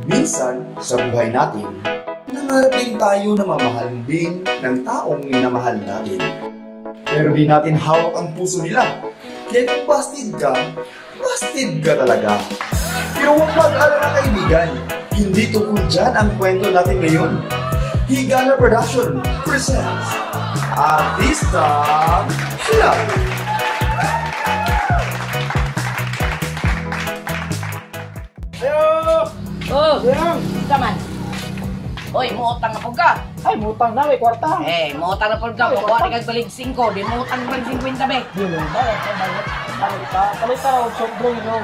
Minsan, sa buhay natin, nangarap din tayo na mamahal din ng taong minamahal natin. Pero di natin hawak ang puso nila. Kaya kung busted ka talaga. Pero huwag mag-alala, kaibigan, hindi tungkol dyan ang kwento natin ngayon. Higala Production presents Artista Club! Oh, Yang. Unsa man? Oy, muutang na pud ka. Ay, mutang na, may kwarta. Eh, muutang na pud ka. Ay, Kuha kwarta. ni kag balig 5, di muutang balik 50 be. Di mo ba? Palit pa. Palit pa raw, soft drink, no?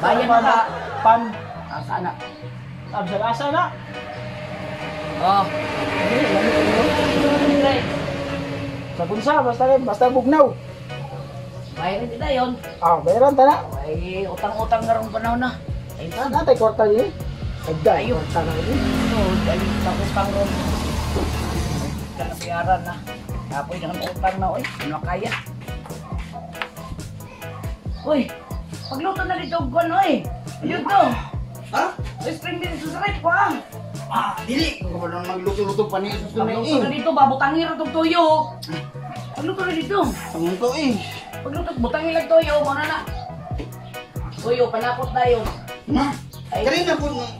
Bayan na ka. Pan. Asa na? Absal, asa na? Oh, Sa kunsa, basta, basta bugnaw. Bayaran di dayon. Ah, bayaran ta na. Ay, utang-utang na rong panahon na. Ay, Ah, natay kwarta din. Tagda, Ayo. kwarta na din. So, dahil utang-utang ron. Kanabayaran na. Kapoy na ang utang na, oy. Ano kaya? Uy, pagluto na dito, kuwan, oy. Yun to. Ha? Ice cream din sa rep, ah. Ah, dili. Kung ka ba magluto-luto pa niya, sus na Pagluto na eh. dito, babutangin ra tong tuyo. Pagluto na dito. Samong to eh. Pagluto, butangin lang tuyo, muna na. Tuyo, panakot na yun. Na, Ay. kanina po nung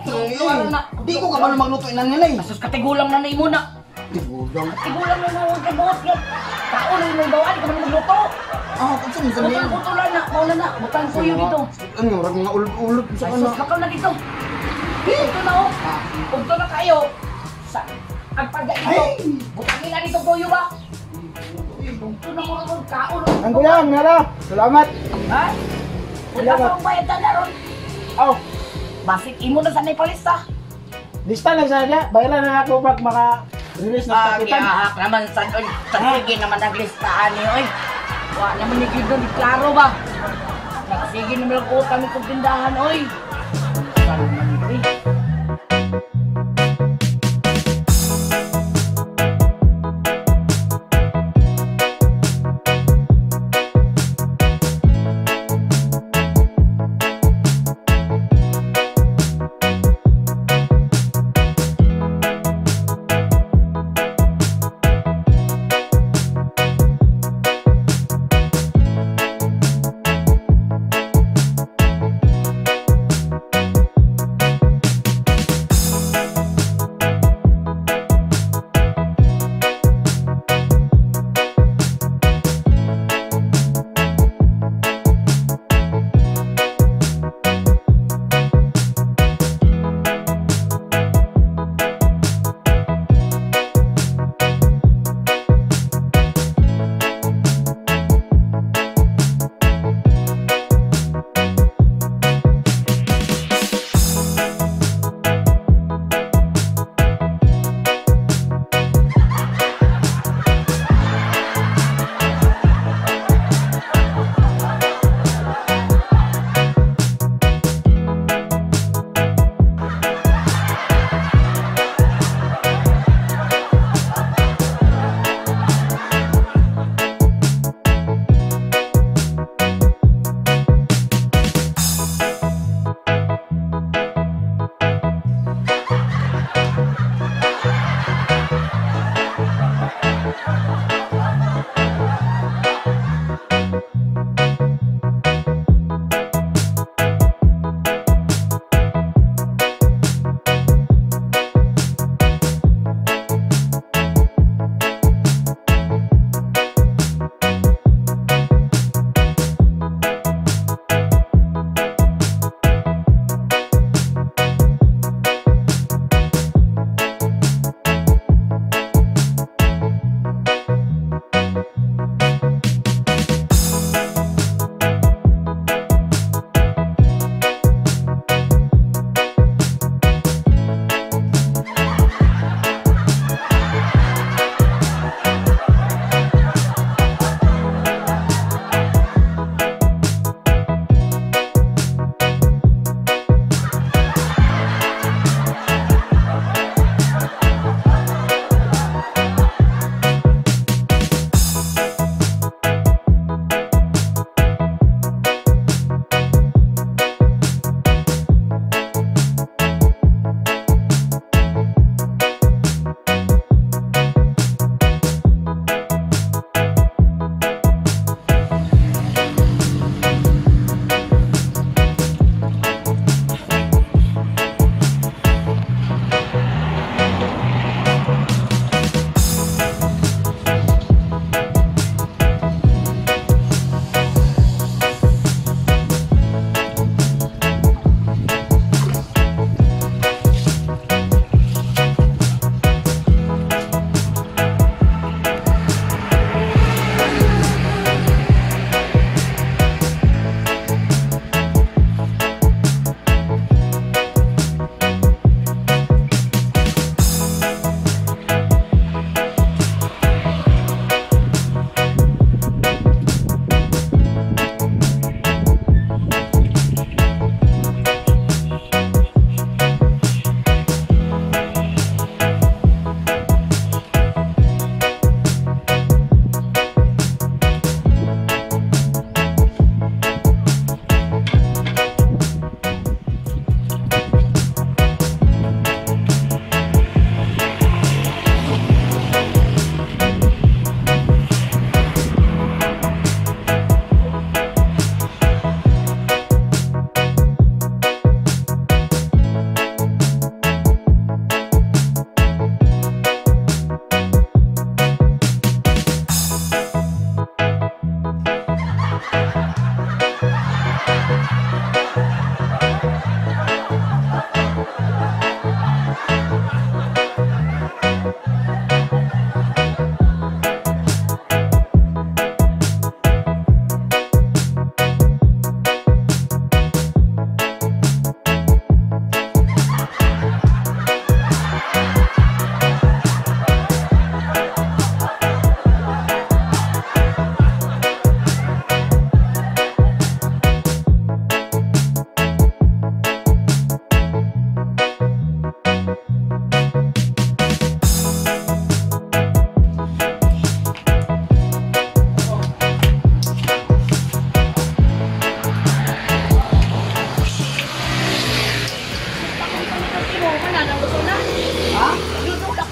Ano na? Di ko ka ba magluto inan nila eh. Asus, katigulang na na imo na. Di ko daw. Katigulang na na kay buot nga. Tao na yung bawaan, di ka man magluto. Ah, kung saan sabihin. Butang kuto lang na, mauna na. Butang tuyo dito. Ano, rag mga ulod-ulod sa Ay, ano. sus, lakaw na dito. Ugto na oh. Ugto na kayo. Sa, ang pagka dito. Ay! Butangin na dito tuyo ba? Ugto na mo ron, kaon. Ang gulang, nara. Salamat. Ha? Wala Salamat. pa bayad na ron. Oh, Basit imo na sa palista. Lista lang sana niya. Bayaran na ako pag maka-release na Ah, sa kapitan. gihahak naman sa oy, sa sige naman naglistahan ni oy. Wa naman ni Gido ni klaro ba. Nagsige naman ang utang ni kong tindahan oy. Saan naman ito, eh?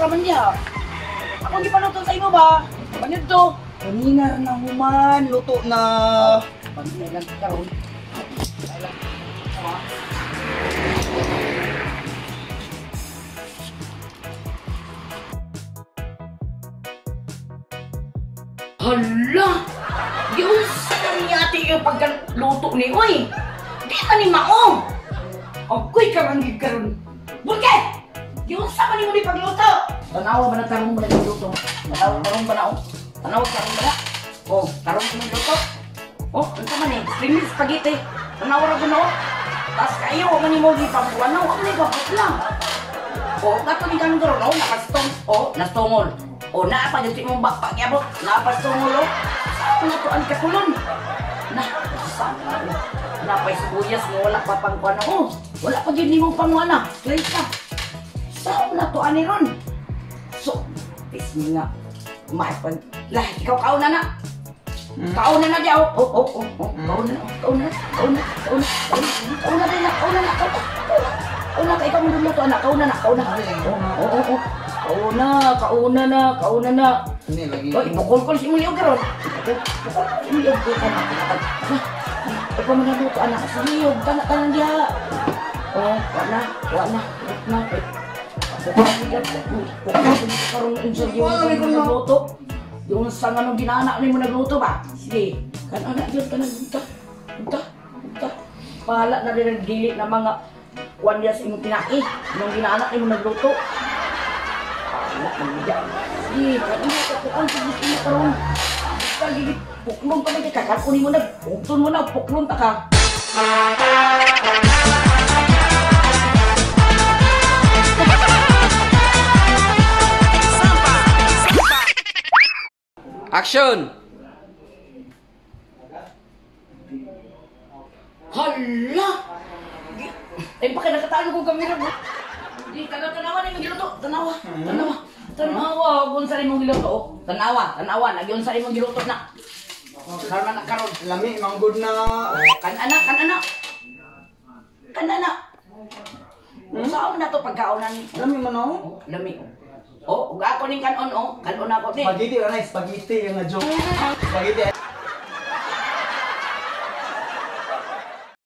raman niya. Ako di paluto sa imo ba? Manid to. Kanina na human, luto na. Pantay lang karon. Pantay lang. Hala! Giunsa na niya ate yung pagkaluto ni oy! Di man ni mao! Agoy karon gid karon. Bulke! Giunsa man nimo ni pagluto? Tanawa ba na tarong ba na luto? Tanawa tarong ba na oh? Tanawa tarong ba na? Oh, tarong ba na luto? Oh, unsa man ni? Spring spaghetti. Tanawa ra gud no? Tas kayo wa man nimo gipambuan na, wa man ni pagputla. Oh, kato ni kanong karon oh, nakastong oh, nastongol. Oh, naa pa gyud imong bakpak gyapon, naa pa stongol oh. Sa na to ang kakulon. Na, sa na oh. Napay sibuyas nga wala pa pang kuan oh. Wala pa gyud nimo pangwana. Straight ka. Sa na to ani ron. So, tis nga maipag lah ikaw kauna na. Kauna na diya oh. Oh, oh, oh, oh. Kauna na, kauna na, kauna, kauna, kauna, kauna na, kauna na, kauna. Kauna ka ikaw magluluto anak, kauna na, kauna. Oh, oh, oh. Kauna, kauna na, kauna na. Ini lagi. Oy, bukol-kol si Mulio karon. Bukol si Mulio ko kana. Ay pa mga luto anak, sige, kana tanan diha. Oh, wa na, wa na, wa na. Bukol karon unsa gyud nagluto. Yung sa nganong ginaanak nimo nagluto ba? Sige, kana na gyud kana unta. Unta, unta. Pahala na rin ang dili na mga kuan niya sa imong tinaki. Nung ginaanak nimo nagluto. Pahala man niya. Sige, kana ka kuan sa gusto mo karon. Basta gigit puklon pa man kay kakakuni mo na, pukton mo na, puklon ta ka. Action! Hala! Ay, baka nakatalo kong kamera mo. Di, tanawa, tanawa na yung giluto. Tanawa, tanawa, tanawa. Kung sa imong giluto, oh. Tanawa, tanawa. Nagyun sa imong giluto na. Karon na, karon. Lami, manggod na. Oh, kanana, kanana. Kanana. Saan na to pagkaonan? Lami man oh. Oh, lami. Oh, ug ako ning kanon, oh. Kanon ako ni. Spaghetti na, spaghetti yung joke. Spaghetti.